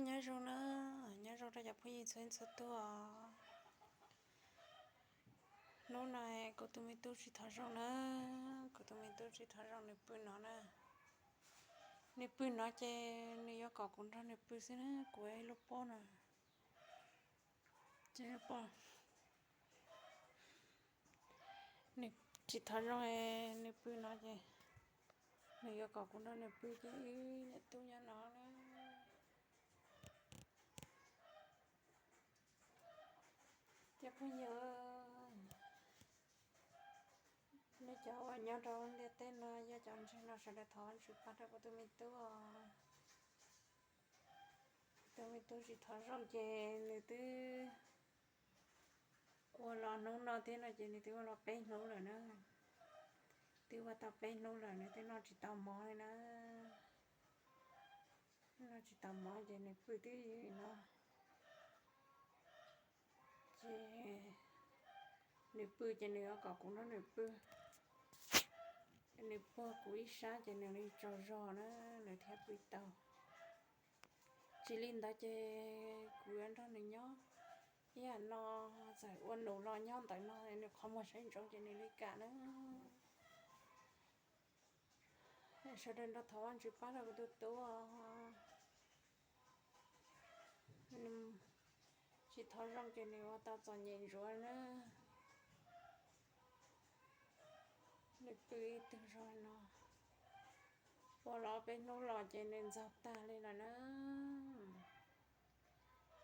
Nyob zoo na, nyob zoo rau cov phooj ywg txhua txhua tus. Hnub no kuv tus me tub tsis thov zoo na, kuv tus me tub tsis thov zoo, nws pw no na. Nws pw no ces nws yuav kom kuv nrog nws pw xwb na, kuv ib lub pob no. Ces pom nws tsis thov zoo, nws pw no ces nws yuav kom kuv nrog nws pw ces wb niam tub nyob no na. Cov phooj ywg, nej cov uas nyob rau ntiaj teb no yog cov ntseeg no sawv daws thov Vajtswv pab rau kuv tus me tub os. Tus me tub tsis thov zoo ces nws twb ua los hnub no thiab no ces nws twb ua los peb hnub lawm na. Twb ua tau peb hnub lawm nws twb noj tsis tau mov li na. Noj tsis tau mov ces nws pw twb yog no. Ces nws pw ces nws yuav kom kuv nrog nws pw. Nws puag kuv ib sab ces nws li tsaug zog na, nws thiaj pw tau. Tsis li ntawd ces kuv yuav nrog nws nyob ib yam no, txawm ua num los nyob ntawm no nws qhov muag saib ntsoov ces nws li kam na. Sawv daws nrog thov Vajtswv pab rau kuv tus tub. Tsis thov zoo ces nws ua tau txom nyem ntsuav na. Nws pw ib tug zog no, ua los peb hnub los ces nws ntxaug tag li lawm na.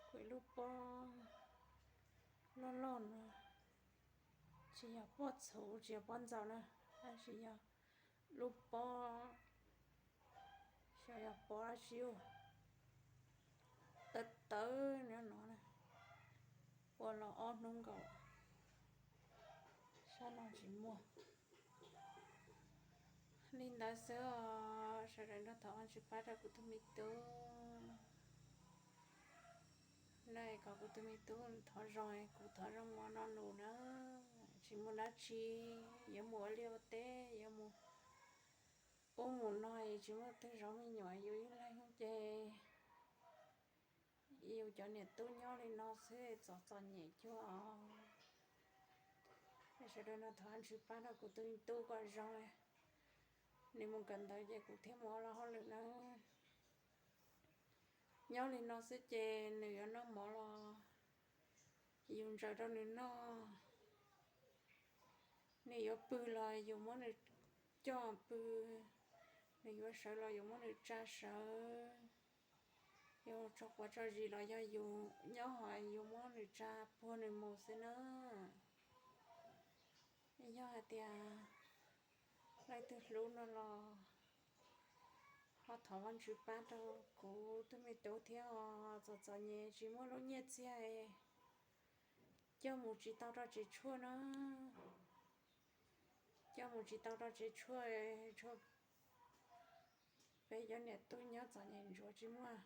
Kuv ib lub pob loj loj no, tsis yog pob txhuv tsis yog pob ntxaus na, tab sis yog lub pob, xyov yog pob dab tsi, tawv tawv nyob no na. Ua los ob hnub nkaus, sab no tsis muaj. Li ntawd xwb os, sawv daws nrog thov Vajtswv pab rau kuv tus me tub. Na kom kuv tus me tub thov zoo, kuv thov zoo ua no nus na. Tsis muaj dab tsi, yuav mus ua liaj ua teb, yuav mus ub mus no, tsis muaj twg zov me nyuam, yus ib leeg ces yus cov niam tub nyob li no xwb txom txom nyem cuag os. Sawv daws no thov Vajtswv pab rau kuv tus me tub kom zoo, nws mus kawm ntawv ces kuv thiaj mus ua hauj lwm na. Nyob li no xwb ces nws yuav noj mov los yus ntsaws rau nws noj, nws yuav pw los yus muab nws coj pw, nws yuav sawv los yus muab nws tsa sawv, yus tso quav tso zis los yog yus nyob hos yus muab nws tsa puag nws mus xwb na. Yog hais tias leej twg hlub no los ho thov Vajtswv pab rau kuv tus me tub thiab os. Txom txom nyem tsis muaj lub nyiaj txiag, coj mus tsis tau rau tsev tshuaj na. Coj mus tsis tau rau tsev tshuaj, tshuaj peb cov niam tub nyob txom nyem ntsuav tsis muaj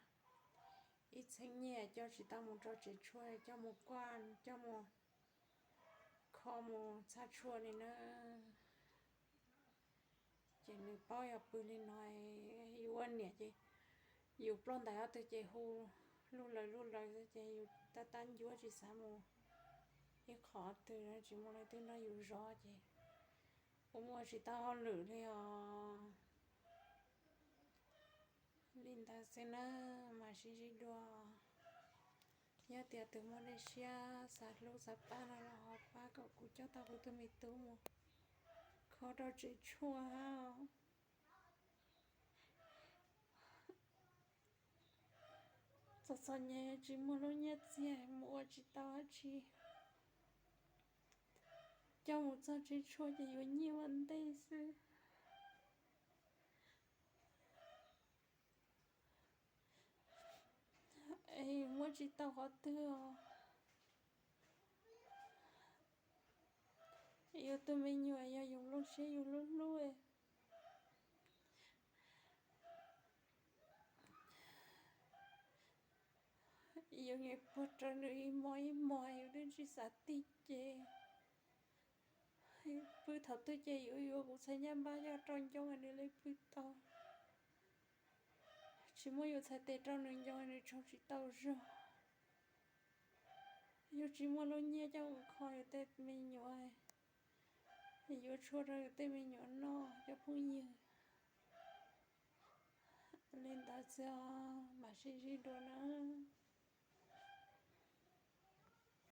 ib txheeb nyiaj coj tsis tau mus rau tsev tshuaj, coj mus kuaj, coj mus kho mus txhaj tshuaj li na. Ces nws paub yog pw li no, yus ua niam ces yus ploj ntais ob tug ces hu lug lawv lug lawv ces yus tab tab ncuab tsis xav mus ib qho twg, tsis muaj leej twg nrog yus zov ces kuv ua tsis tau hauj lwm li os. Li ntawd xwb na, mam sib ntsib dua. Yog tias tus muaj dej siab xav hlub xav pab no los ho pab kom kuv coj tau kuv tus me tub mus kho rau tsev tshuaj hab. Txom txom nyem tsis muaj lub nyiaj txiag mus ua tsis tau dab tsi, coj mus txog tsev tshuaj ces yuav nyiaj ua ntej xwb. Muab tsis tau qhov twg os. Yus tus me nyuam yog yus nplooj siab yus hlub hlub, yus nyiam puag raws nws ib hmos ib hmos yus twb tsis xav tig ces pw thaum twg ces yus yuav kuv txhais nyaj npab coj rau ncoo nws li pw tau. Tsis muaj yus txhais tes rau nws nco, nws tsoo tsis tau zog. Yus tsis muaj lub nyiaj coj mus kho yus tej me nyuam, yuav tshuaj rau yus tej me nyuam noj cov phooj ywg. Li ntawd xwb os, mam sib ntsib dua nawb.